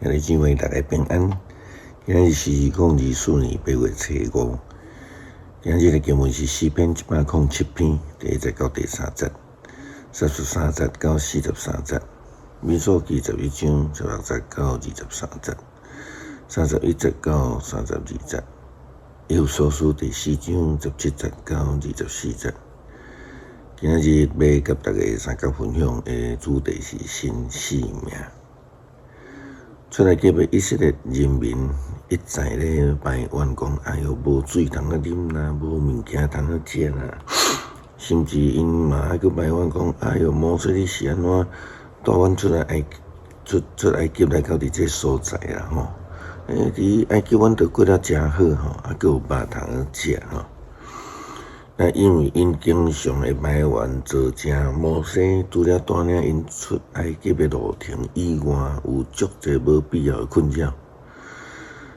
兄弟姊妹，大家平安。今仔日是2024年8月初五。今仔日的經文是詩篇107篇第1節到第3節，33節到43節。民數記11章16節到23節，31節到32節。以弗所書第4章17節到24節。今仔日欲佮大家相共分享的主題是新生命。出埃及的以色列人民一再咧埋怨講：哎喲，無水通啊啉啦，無物件通啊食啦。甚至𪜶嘛猶閣埋怨講：哎喲，摩西你是按怎帶阮出埃及來到佇這所在啦吼？佇埃及阮都過得誠好吼，啊，閣有肉通啊食吼。啊，因為𪜶經常會埋怨，造成摩西除了帶領𪜶出埃及的路程以外，有足濟無必要的困擾。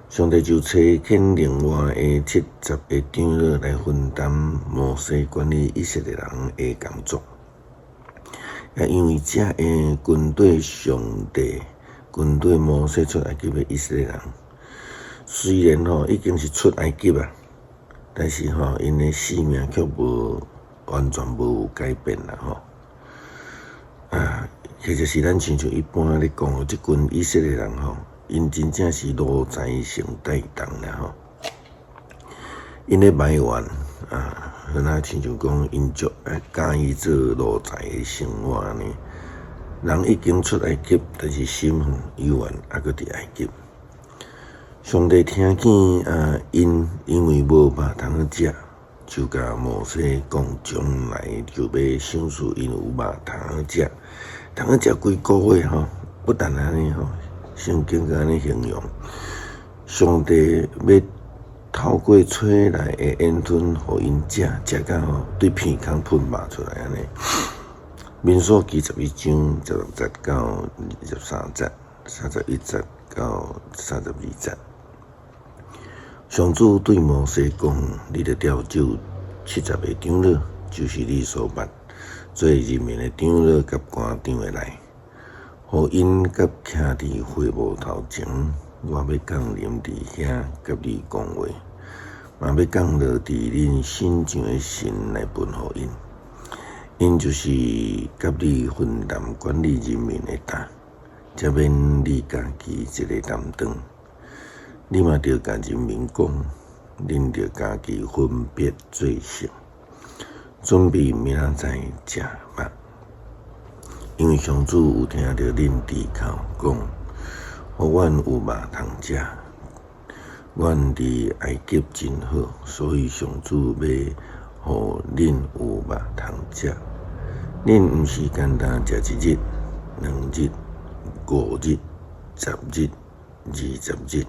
上帝就差遣另外的七十个長老來分擔摩西管理以色列人的工作。也因為這個軍隊上帝軍隊摩西出埃及的以色列人，雖然吼已經是出埃及啊，但是吼，𪜶的生命卻無完全無有改變啦吼。啊，或者是咱親像一般咧講，這群以色列人吼，𪜶真正是奴才性帶重啦吼。𪜶咧埋怨啊，敢若親像講𪜶足愛佮意做奴才的生活呢。人已經出埃及，但是心吼猶原猶閣佇埃及。上帝聽見啊，𪜶因為無肉通食，就共摩西講，將來就欲賞賜𪜶有肉通食，通食幾個月吼，不但按呢吼，聖經閣按呢形容，上帝欲透過吹來的煙吞，予𪜶食，食到吼對鼻孔噴肉出來按呢。民數記11章16節到23節，31節到32節。上主對摩西講：你著調集七十个長老，就是你所捌做人民的長老佮官長的來，予𪜶佮徛佇會幕頭前，我欲降臨佇遐佮你講話，嘛欲降落佇恁身上的神來吩咐𪜶。𪜶就是佮你分擔管理人民的擔，才免你家己一个擔當。你嘛著共人民講，恁著家己分別做聖，準備明仔載食肉。因為上主有聽著恁豬哭講，予阮有肉通食。阮佇埃及真好，所以上主欲予恁有肉通食。恁毋是干焦食一日、兩日、5日、10日、20日。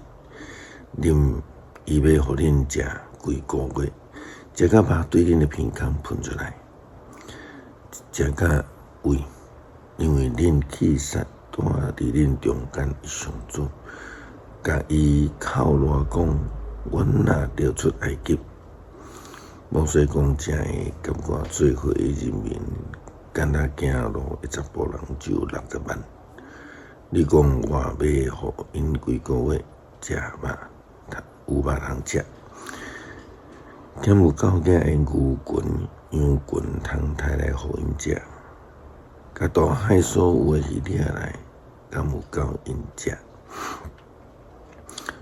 恁伊欲予恁食規個月，食到肉對恁的鼻孔噴出來，食到畏，因為恁棄殺住佇恁中間的上主，共伊哭賴講：阮若著出埃及？摩西講遮个，佮我做伙的人民，干焦行路的查埔人就有60萬。你講我欲予𪜶規個月食肉，有肉通食，敢有夠額的牛群、羊群通刣來予𪜶食？共大海所有的魚掠來，敢有夠𪜶食？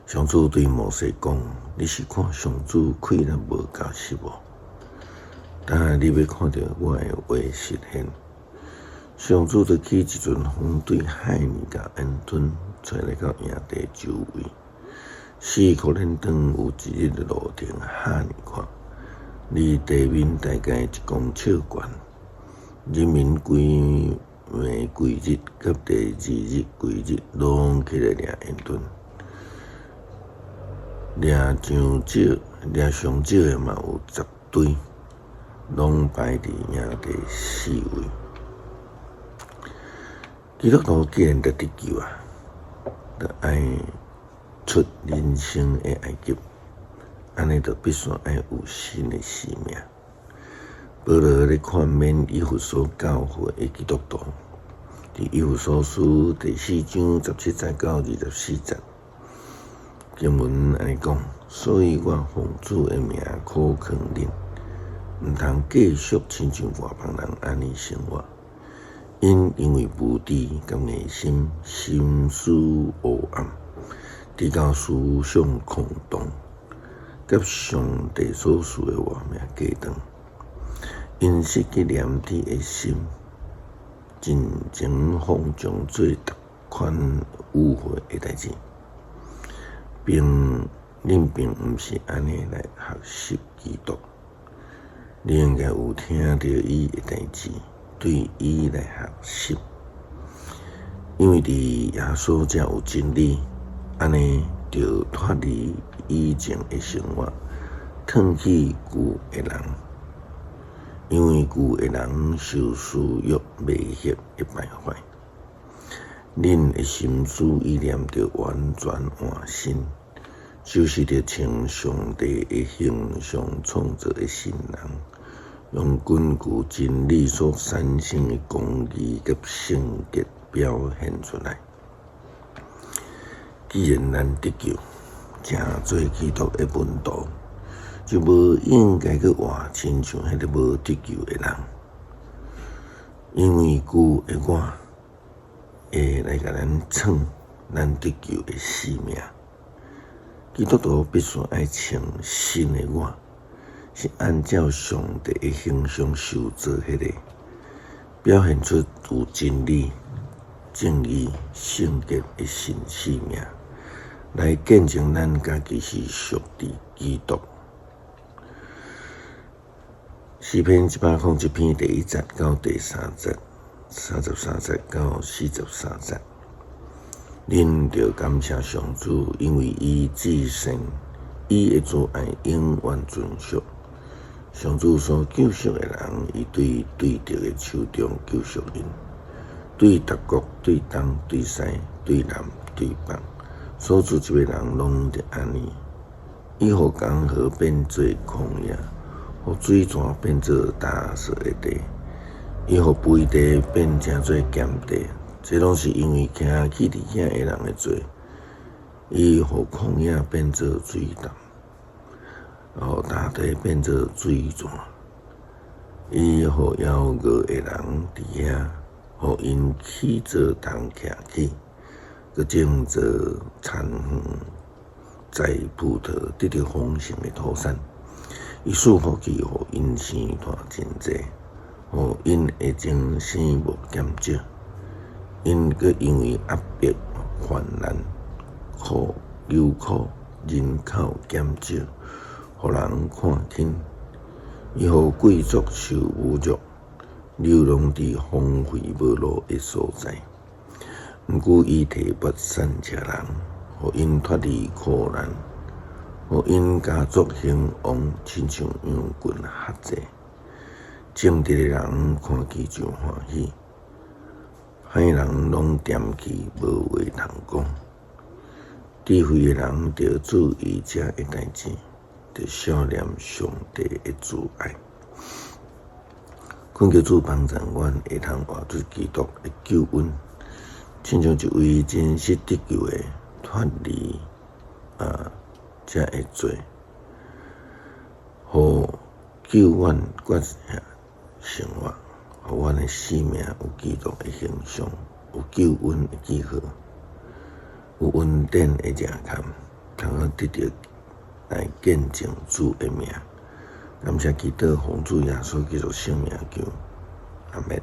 上主對摩西講：你是看上主氣力無夠是無？等下你欲看著我的話實現。上主就起一陣風對海裡共煙吞，吹來到營地周圍。四箍輪長有一日的路程，遐爾闊，離地面大概1公尺懸。人民規暝規日，佮第二日規日，攏起來掠煙吞，掠上少，掠上少的嘛有10堆，攏擺佇營地四圍。基督徒既然得得救啊，就愛出人生的埃及，按呢就必須愛有新的生命。保羅咧勸勉以弗所教會的基督徒，佇以弗所書第四章十七節到二十四節，經文按呢講，所以我奉主的名苦勸恁，毋通繼續親像外邦人按呢生活。𪜶因為無知佮硬心，心思黑暗，直到思想空洞，佮上帝所賜的活命隔斷。𪜶失去廉恥的心，盡情放縱做逐款污穢的代誌，並恁並毋是按呢來學習基督，恁應該有聽著伊的代誌，對伊來學習，因為佇耶穌才有真理，按呢著脫離以前的生活，褪去舊的人，因為舊的人受私欲迷惑會敗壞。恁的心思意念著完全換新，就是著穿上帝的形象創造的新人，用根據真理所產生的公義佮聖潔表現出來。既然咱得救，成做基督的門徒，就無應該閣活親像彼个無得救的人，因為舊的我會來共咱創咱得救的性命。基督徒必須愛穿新的我，是按照上帝的形象受造彼个，表現出有真理、正義、聖潔的新生命，來見證咱家己是屬佇基督。詩篇一百空一篇第一節到第三節，三十三節到四十三節，恁著感謝上主，因為伊至善，伊的慈愛永遠存續。上主所救贖的人，伊對對敵的手中救贖𪜶，對達國、對東、對西、對南、對北，所住一个人攏著按呢。伊予江河變做曠野，予水泉變做乾澀的地，伊予肥地變成做鹹地，這攏是因為徛起佇遐的人的罪。伊予曠野變做水潭，予大地變做水泉。伊予枵餓的人佇遐，予𪜶起做筒徛起，閣種做田園，栽葡萄，得著豐盛的土產。伊賜福氣，予𪜶生湠真濟，予𪜶的增生無減少。𪜶閣因為壓迫、患難、苦、憂苦，人口減少，予人看輕。伊予貴族受侮辱，流浪佇荒廢無路的所在。毋過伊提拔散赤人，予𪜶脫離苦難，予𪜶家族興旺，親像羊群較濟。正直的人看見就歡喜，歹人攏恬去，無話通講。智慧的人著注意這个代誌，著想念上帝的慈愛。懇求主幫助阮會通活出基督的救恩，親像一位真實得救的脫離啊這个罪，予救阮決生活，予阮的生命有基督的形象，有救恩的記號，有恩典的正坎，通好得著來見證主的名。感謝基督，奉主耶穌基督聖名求，阿們。